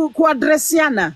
kuadresiana.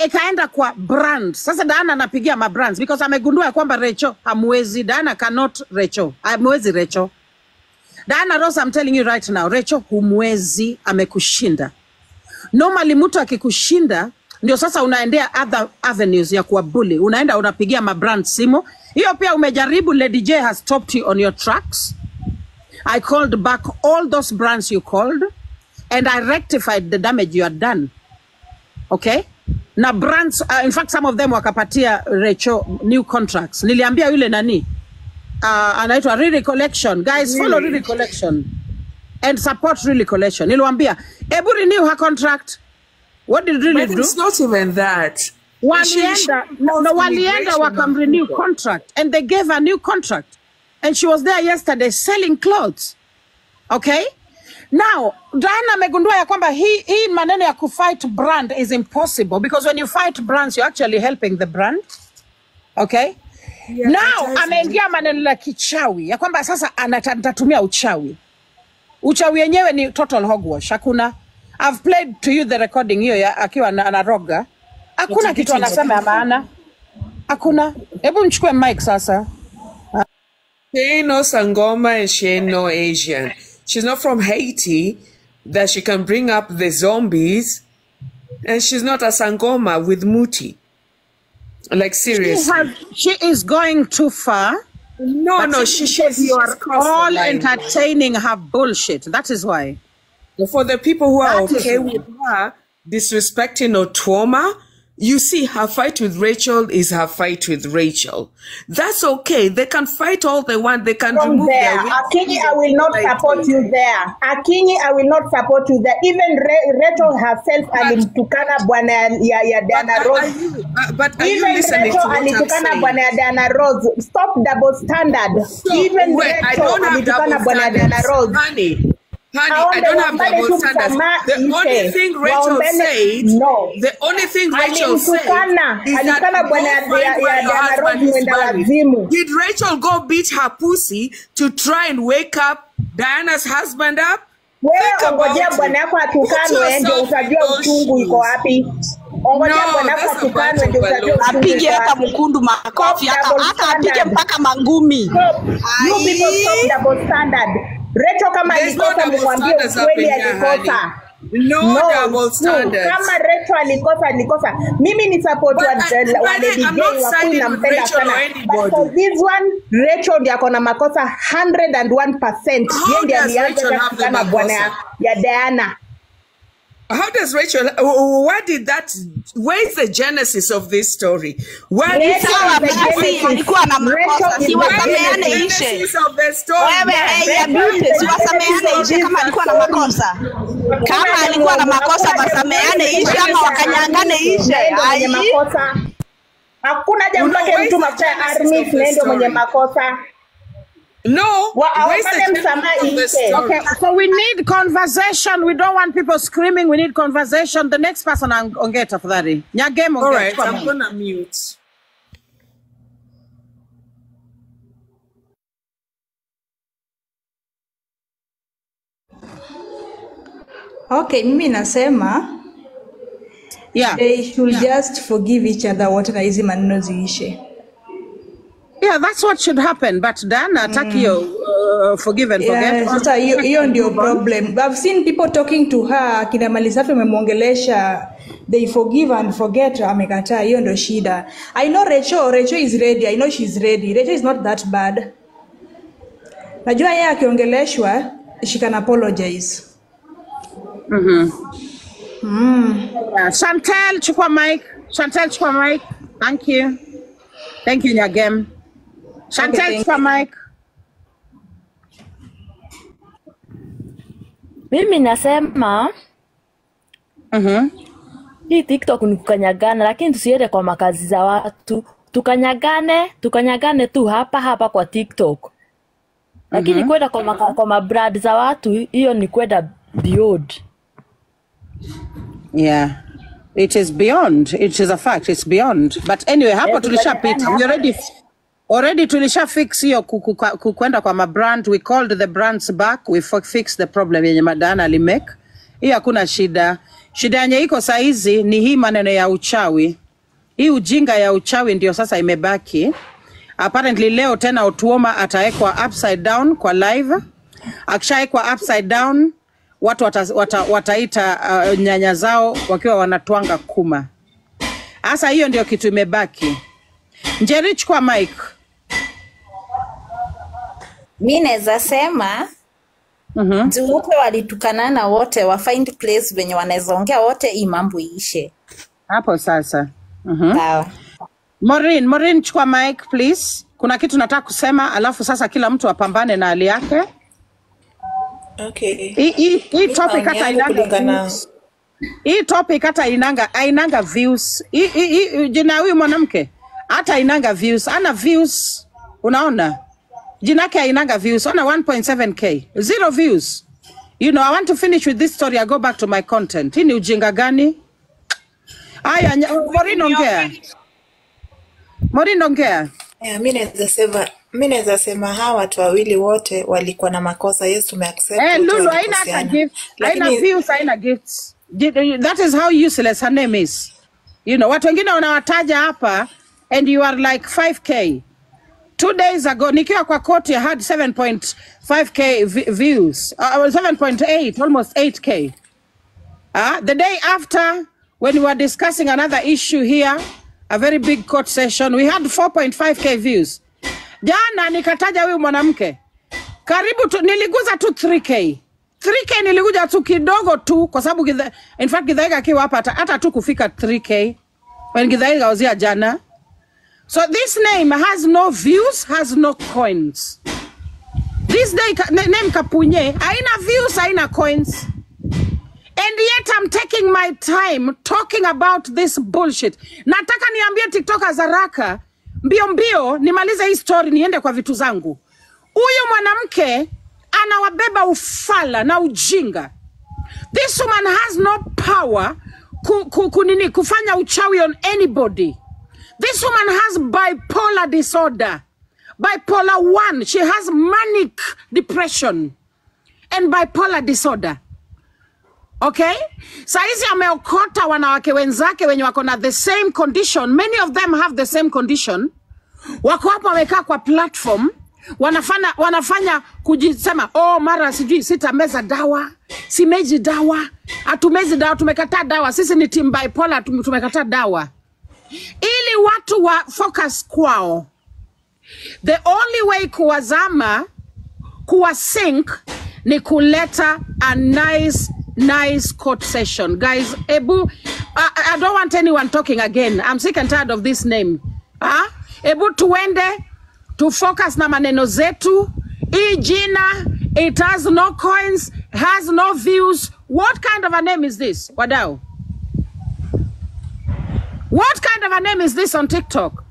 Ikaenda kwa brand. Sasa Diana anapigia ma brands because amegundua kwamba Rachel hamwezi. Diana cannot Rachel. Hamwezi Rachel. Diana Rose, I'm telling you right now, Rachel humwezi, amekushinda. Normally mtu akikushinda ndio sasa unaendea other avenues ya kuwabully. Unaenda unapigia ma brand simu. Hiyo pia umejaribu. Lady J has stopped you on your tracks. I called back all those brands you called and I rectified the damage you had done. Okay? Na brands, in fact some of them wakapatia Rachel new contracts. Niliambia yule nani? Anaitwa Riri Collection. Guys, follow Riri Collection and support Riri Collection. Niliwaambia, ebu renew her contract. What did Riri do? It's not even that. Walienda wakamrenew contract and they gave her new contract. And she was there yesterday selling clothes. Okay? Now, Diana amegundua ya kwamba hii maneno ya kufight brand is impossible because when you fight brands, you're actually helping the brand. Okay? Yeah, now, ameingia maneno la kichawi ya kwamba sasa anatatumia uchawi. Uchawi yenyewe ni total hogwash. Hakuna. I've played to you the recording hiyo ya akiwa anaroga. Hakuna kitu anasema ya maana. Hakuna. Hebu mchukue mic sasa. She ain't no Sangoma and she ain't no Asian. She's not from Haiti that she can bring up the zombies. And she's not a Sangoma with Muti. Like, seriously. She is going too far. No, she's you are all entertaining her bullshit. That is why. For the people who are okay with her disrespecting Otuoma, you see, her fight with Rachel is her fight with Rachel. That's okay. They can fight all they want. They can from remove there. Their Akinyi, I will not support you there. Akinyi, I will not support you there. Even Rachel herself alimtukana bwana ya Diana Rose. But are you listening to what I'm saying? Bwana ya Diana Rose. Stop double standard. So, even wait, Rachel I don't have double alimtukana bwana ya Diana standards. Rose. Honey, I don't have double standards. The only thing Rachel said, no. The only thing Rachel said is that go find where your husband is buried. Did Rachel go beat her pussy to try and wake up Diana's husband up? Wewe ongojea bwana yako atukanwe ndio utajua uchungu iko wapi. Ongojea bwana yako atukanwe ndio utajua uchungu. Apige hata mkundu makofi, hata apige mpaka mangumi. You people stop double standard. Rachel kama alikosa mwambie ukweli alikosa. No double standards. Kama Rachel alikosa. Mimi ni support wa Lady J wa nampenda sana. But for this one, Rachel ndiye akona makosa 101%. Yeye ndiye alianza kama bwana ya Diana. How does Rachel, where did that, where is the genesis of this story? Where is the genesis of the story? Wewe ishe kama alikuwa na makosa. Kama alikuwa na makosa wasameane ishe ama wakanyangane ishe. Hakuna jambo lake mtu mafuta army ndio mwenye makosa. No, okay, so we need conversation. We don't want people screaming. We need conversation. The next person, ongea tafadhali. Nyagem, ongea. All right, I'm gonna mute. Okay, mimi nasema yeah, they should just forgive each other wote na hizi maneno ziishe. Yeah, that's what should happen. But Diana, Takio, forgive and forget. Sasa hiyo ndio problem. I've seen people talking to her, kina Malisafi amemuongelesha, they forgive and forget, amekataa. Hiyo ndio shida. I know Rachel is ready. I know she's ready. Rachel is not that bad. Najua yeye akiongeleshwa, she can apologize. Yeah, Chantel, chukua mic. Chantel, chukua mic. Thank you. Thank you, Nyagem. Chantel, chukua mic. Mimi nasema hii TikTok ni kukanyagana, lakini tusiende kwa makazi za watu. Tukanyagane tu hapa hapa kwa TikTok. Lakini kwenda kwa mabrand za watu, hiyo ni kwenda beyond. Yeah. It is beyond. It is a fact. It's beyond. But anyway, hapo tulishapita. We already tulisha fix hiyo kwenda kwa mabrand. We called the brands back. We fixed the problem yenye Madana alimake. Hii hakuna shida. Shida yenye iko saizi ni hii maneno ya uchawi. Hii ujinga ya uchawi ndio sasa imebaki. Apparently leo tena Otuoma ataekwa upside down kwa live. Akishaekwa upside down, watu wataita nyanya zao wakiwa wanatwanga kuma. Sasa hiyo ndio kitu imebaki. Njeri, chukua mic. Mi naweza sema juu wote walitukanana wote, wa find place venye wanaweza ongea wote, hii mambo iishe. Hapo sasa. Sawa. Maureen, chukua mic please. Kuna kitu nataka kusema, alafu sasa kila mtu apambane na hali yake. Okay. Hii topic Maoni hata yangu inanga kulingana views. Hii topic hata ainanga views. Hii jina huyu mwanamke hata ainanga views. Ana views. Unaona? Jina yake ainanga views. Ana 1.7k. Zero views. You know, I want to finish with this story. I go back to my content. Hii ni ujinga gani? Aya, Maureen ongea. Maureen ongea. Yeah, mi naweza sema hawa watu wawili wote walikuwa na makosa. Yes, tumeaccept wote Lulu haina hata walikosiana. gift, haina Lakini views, haina gifts. That is how useless her name is. You know, watu wengine wanawataja hapa and you are like 5k. 2 days ago nikiwa kwa court I had 7.5k views. 7.8, almost 8k. The day after when we were discussing another issue here, a very big court session, we had 4.5k views. Jana nikataja huyu mwanamke. Karibu tu, niliguza tu 3k. 3k niliguza tu kidogo tu kwa sababu in fact Githaiga akiwa hapa hata tu kufika 3k. When Githaiga was here jana. So this name has no views, has no coins. This day name Kapunye, haina views, haina coins. And yet I'm taking my time talking about this bullshit. Nataka niambie TikTokers haraka, mbio mbio, nimalize hii story niende kwa vitu zangu. Huyu mwanamke anawabeba ufala na ujinga. This woman has no power kufanya uchawi on anybody. This woman has bipolar disorder. Bipolar 1. She has manic depression and bipolar disorder. Okay? Saizi ameokota wanawake wenzake wenye wako na the same condition. Many of them have the same condition. Wako hapo wamekaa kwa platform, wanafanya kujisema, oh mara sijui sitameza dawa, simezi dawa, hatumezi dawa, tumekataa dawa, sisi ni team bipolar, tumekataa dawa. Ili watu wa focus kwao. The only way kuwazama, kuwa sink ni kuleta a nice court session. Guys, ebu, I don't want anyone talking again. I'm sick and tired of this name. Ebu tuende, to focus na maneno zetu. Hii jina, it has no coins, has no views. What kind of a name is this? Wadau. What kind of a name is this on TikTok?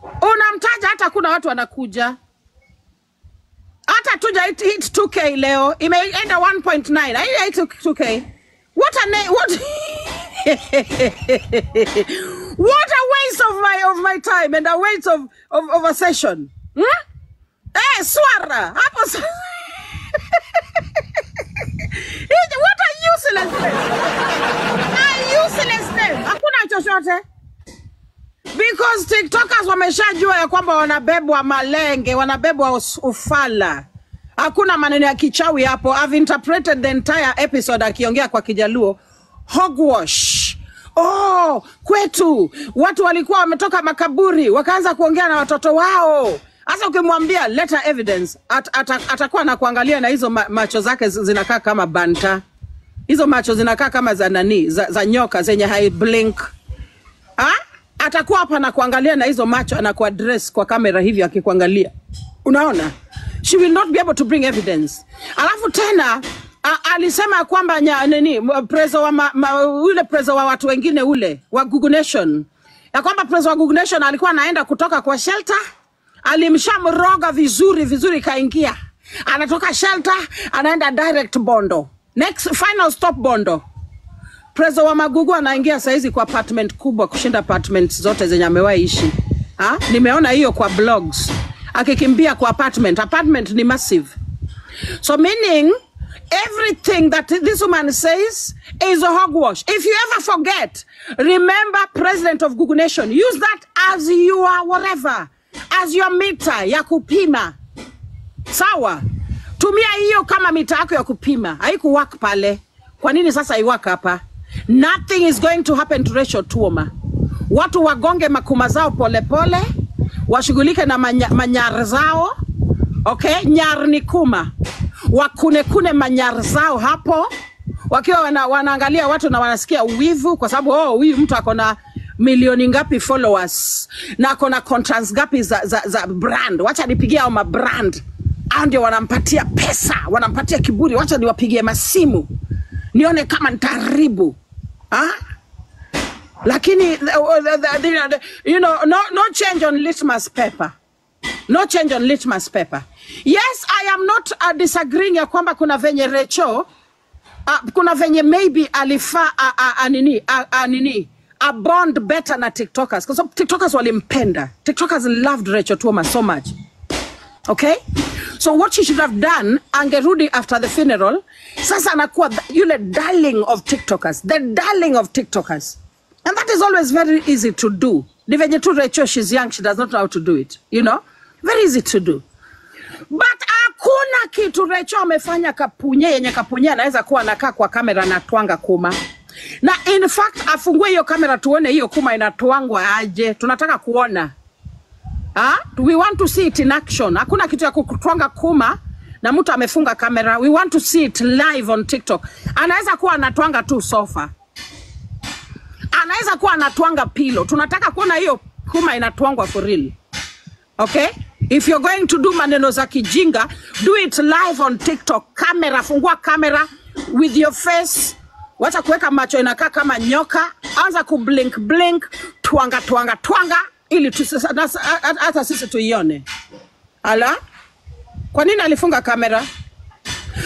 Unamtaja hata kuna watu wanakuja. Hata tuja hit 2k leo, imeenda 1.9. Haija hit 2k. What a name, what what a waste of my time and a waste of a session. Swara. Hapo what a useless name. A useless name. Hakuna chochote. Because TikTokers wameshajua ya kwamba wanabebwa malenge, wanabebwa ufala. Hakuna maneno ya kichawi hapo. I've interpreted the entire episode akiongea kwa Kijaluo. Hogwash. Oh, kwetu watu walikuwa wametoka makaburi, wakaanza kuongea na watoto wao. Sasa ukimwambia leta evidence, atakuwa anakuangalia na hizo macho zake zinakaa kama banta. Hizo macho zinakaa kama za nani, za nyoka zenye hai blink. Atakuwa hapa na kuangalia na hizo macho, anakuaddress kwa kamera hivi akikuangalia. Unaona? She will not be able to bring evidence. Alafu tena alisema kwamba prezo wa ule prezo wa watu wengine ule wa Google Nation. Ya kwamba prezo wa Google Nation alikuwa anaenda kutoka kwa shelter, alimshamroga vizuri vizuri kaingia. Anatoka shelter, anaenda direct Bondo. Next final stop Bondo. Prezo wa Magugu anaingia saizi kwa apartment kubwa kushinda apartments zote zenye amewahi ishi. Nimeona hiyo kwa blogs. Akikimbia kwa apartment. Apartment ni massive. So meaning Everything that this woman says is a hogwash. If you ever forget, remember president of Google Nation. Use that as your whatever, as your mita ya kupima. Sawa? Tumia hiyo kama mita yako ya kupima. Haikuwork pale. Kwa nini sasa iwork hapa? Nothing is going to happen to Rachel Tuoma. Watu wagonge makuma zao polepole, washughulike na manyar zao. Okay, nyar ni kuma. Wakune kune manyar zao hapo wakiwa wanaangalia watu na wanasikia uwivu kwa sababu oh, huyu mtu ako na milioni ngapi followers na ako na contracts ngapi za brand. Wacha nipigie hao ma brand, hao ndio wanampatia pesa, wanampatia kiburi. Wacha niwapigie masimu nione kama nitaharibu. Ah? Lakini no change on litmus paper. No change on litmus paper. Yes, I am not disagreeing ya kwamba kuna venye Recho, kuna venye maybe alifaa nini a bond better na TikTokers, kwa sababu TikTokers walimpenda. TikTokers loved Rachel Tuoma so much. Okay? So what she should have done, angerudi after the funeral, sasa anakuwa yule darling of TikTokers, the darling of TikTokers. And that is always very easy to do. Ni venye tu Rachel, she's young, she does not know how to do it, you know? Very easy to do. But hakuna kitu Rachel amefanya Kapunye yenye Kapunye anaweza kuwa anakaa kwa kamera na twanga kuma. Na in fact afungue hiyo kamera tuone hiyo kuma inatwangwa aje. Tunataka kuona. Ah, we want to see it in action. Hakuna kitu ya kutwanga kuma na mtu amefunga kamera. We want to see it live on TikTok. Anaweza kuwa anatwanga tu sofa. Anaweza kuwa anatwanga pillow. Tunataka kuona hiyo kuma inatwangwa for real. Okay? If you're going to do maneno za kijinga, do it live on TikTok. Kamera, fungua kamera with your face. Wacha kuweka macho inakaa kama nyoka. Anza ku blink blink, twanga twanga twanga ili hata sisi tuione. Ala? Kwa nini alifunga kamera?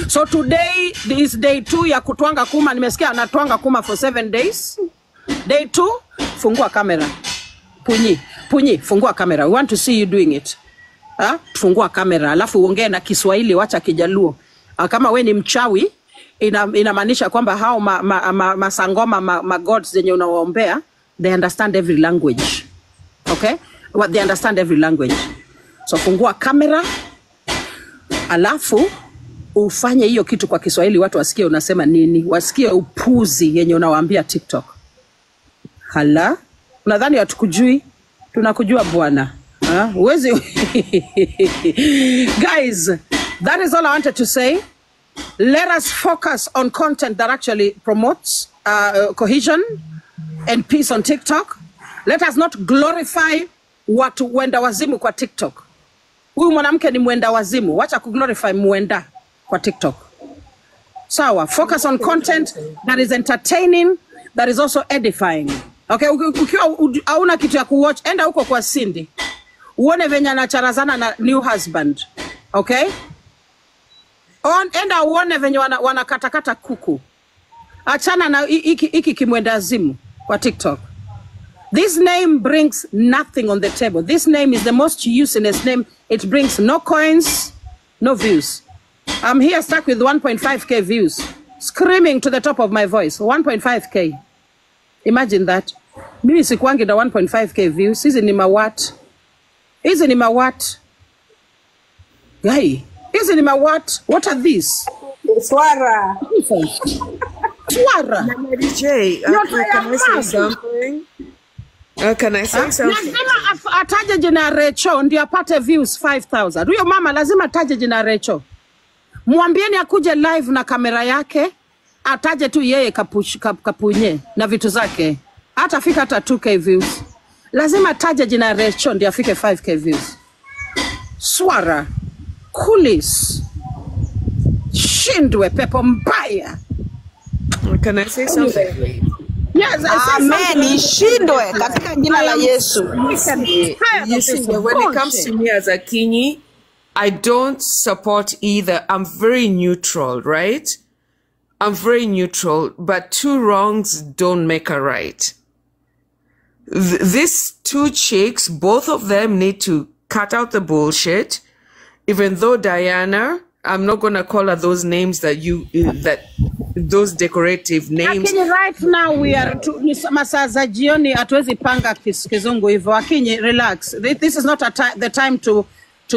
So today is day 2 ya kutwanga kuma. Nimesikia anatwanga kuma for 7 days. Day 2, fungua kamera. Punyi, punyi, fungua kamera. We want to see you doing it. Ha? Fungua kamera, alafu uongee na Kiswahili, wacha Kijaluo. Kama we ni mchawi, inamaanisha kwamba hao masangoma ma gods zenye unawaombea, they understand every language. Okay? Well, they understand every language. So fungua kamera, alafu ufanye hiyo kitu kwa Kiswahili, watu wasikie unasema nini, wasikie upuzi yenye unawaambia TikTok. Hala? Unadhani hatukujui? Tunakujua bwana. Huwezi. Guys, that is all I wanted to say. Let us focus on content that actually promotes cohesion and peace on TikTok. Let us not glorify watu wenda wazimu kwa TikTok. Huyu mwanamke ni mwenda wazimu. Wacha kuglorify mwenda kwa TikTok. Sawa, focus on content that is entertaining, that is also edifying. Okay, ukiwa hauna kitu ya kuwatch, enda huko kwa Cindy. Uone venye anacharazana na new husband. Okay? Enda uone venye wanakatakata kuku. Achana na iki kimwenda azimu kwa TikTok. This name brings nothing on the table. This name is the most useless name. It brings no coins, no views. I'm here stuck with 1.5k views, screaming to the top of my voice. 1.5k. Imagine that. Mimi sikuangi na 1.5k views. Hizi ni mawat. Hizi ni mawat. Guy, hizi ni mawat. What are these? Swara. Swara. Mary J, can I say something? Can I say something? Lazima ataje jina Recho ndio apate views 5000. Huyo mama lazima ataje jina Recho. Mwambieni akuje live na kamera yake, ataje tu yeye kapunye na vitu zake. Hatafika hata 2k views. Lazima ataje jina Recho ndio afike 5k views. Swara, kulis, shindwe pepo mbaya. Can I say something, please? Yes, I say Amen. something. Ishindwe katika jina la Yesu. You see, when it comes to me as a Kinyi, I don't support either. I'm very neutral, right? I'm very neutral, but two wrongs don't make a right. These two chicks, both of them need to cut out the bullshit. Even though Diana, I'm not gonna call her those names that you that those decorative names. Akinyi, right now we are to, ni masaa za jioni, hatuwezi panga kizungu hivyo. Akinyi, relax. This is not the time to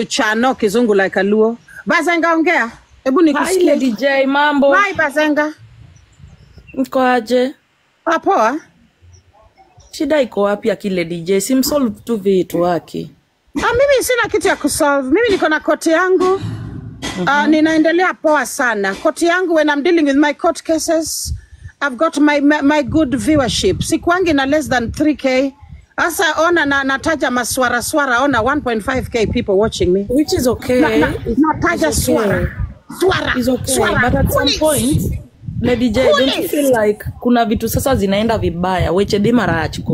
chano kizungu like a Luo. Bazenga, ongea. Hebu Hi nikusikie. Lady J, mambo. Hi Bazenga. Mko aje? Ah, poa. Shida iko wapi aki Lady J? Simsolve tu vitu wake. Ah, mimi sina kitu ya kusolve. Mimi niko na koti yangu. Ninaendelea poa sana. Koti yangu, when I'm dealing with my court cases, I've got my good viewership. Sikuangi na less than 3K. Asa ona na nataja maswara swara, ona 1.5K people watching me. Which is okay. Nataja It's okay. swara. Swara. It's okay. Swara. But at some Coolies. point, Lady J, don't you Coolies. feel like kuna vitu sasa zinaenda vibaya? Weche di marach.